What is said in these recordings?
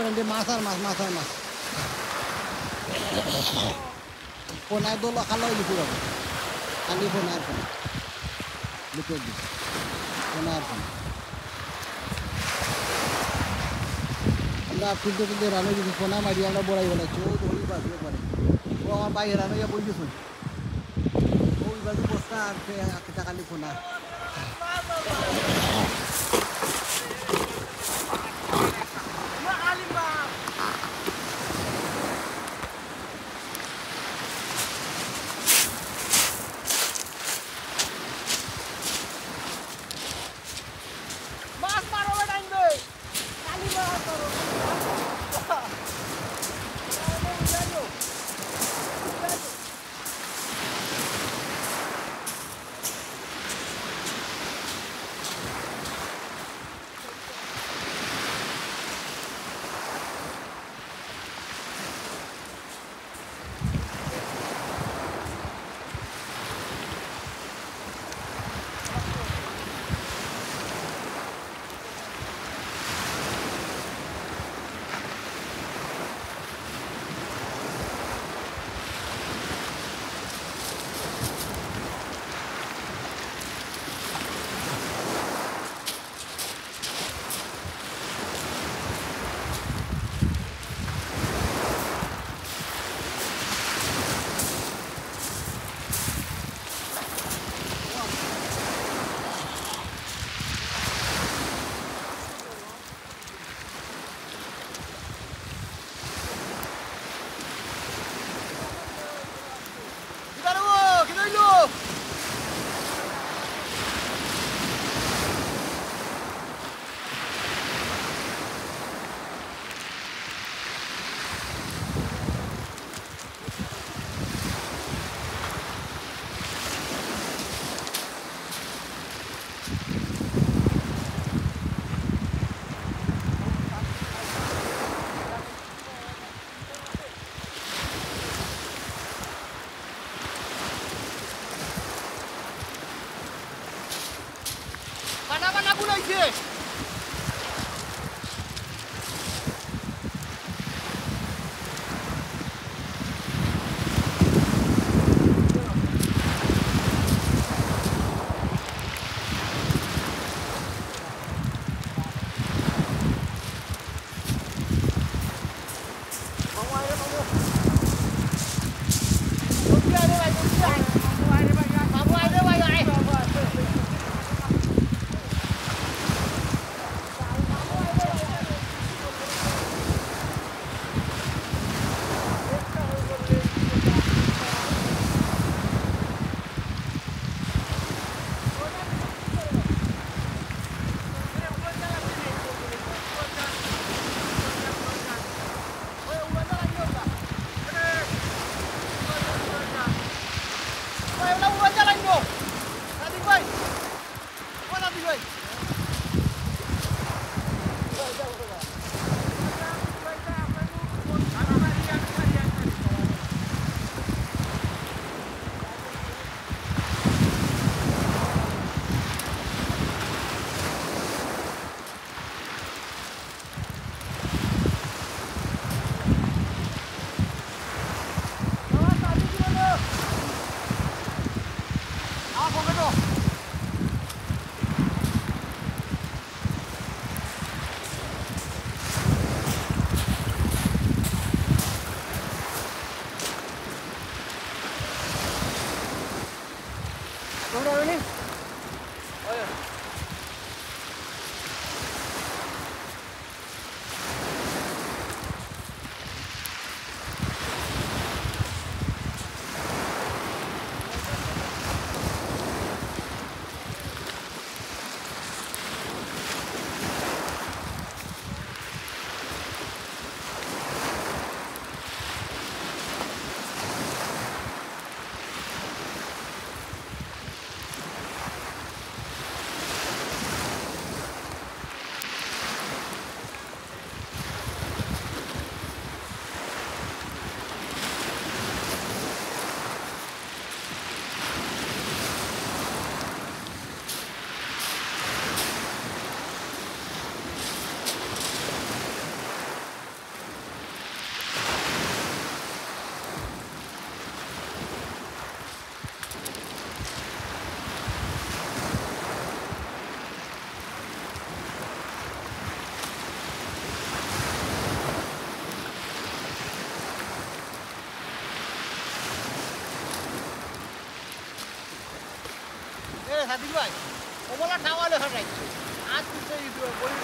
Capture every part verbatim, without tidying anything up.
মাছ আর মাছ, মাছ আর মাছ। পোনায় দোলা খালা হয়ে গেছে বাবা। খালি পোনা আর পোনা। বুঝতে পারলি? পোনা আর পোনা। আমরা তুলতে তুলতে রান হয়ে গেছে। পোনা মারি আমরা বড়াই বানাচ্ছি। ও তো ওই পাশে পরে। ও আমার ভাই হেরান হইয়া বই গেছে। ও ওই বাজু বস্তা আর সে একটা খালি পোনা। মাছ মারো বেটা, ইন্দে। খালি মাছ মারো। সাদিক ভাই, কমলা টাওয়ালে ফাটাই। আর তুই সেই বই বই।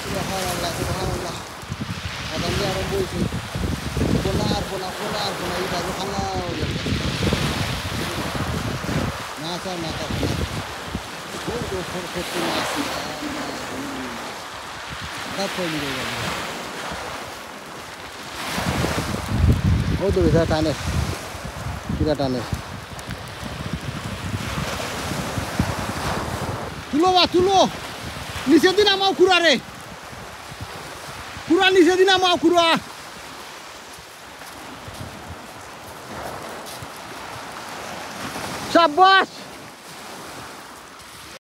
সুবহানাল্লাহ, সুবহানাল্লাহ। আজান দিয়া আরম্ভ অইছে। ফোনা আর ফোনা, ফোনা আর ফোনা, ইটা যে খানা অই গেছে। না স্যার, না স্যার, না স্যার। ওই তো ফোন করতে না আসি। তা তো মিলে গেল। ও তো বেটা টানে। কিরা টানে। তুলো বা, তুলো। নিচে দি নামাও খুড়া রে। খুড়া নিচে দি নামাও খুড়া। সাব্বাস।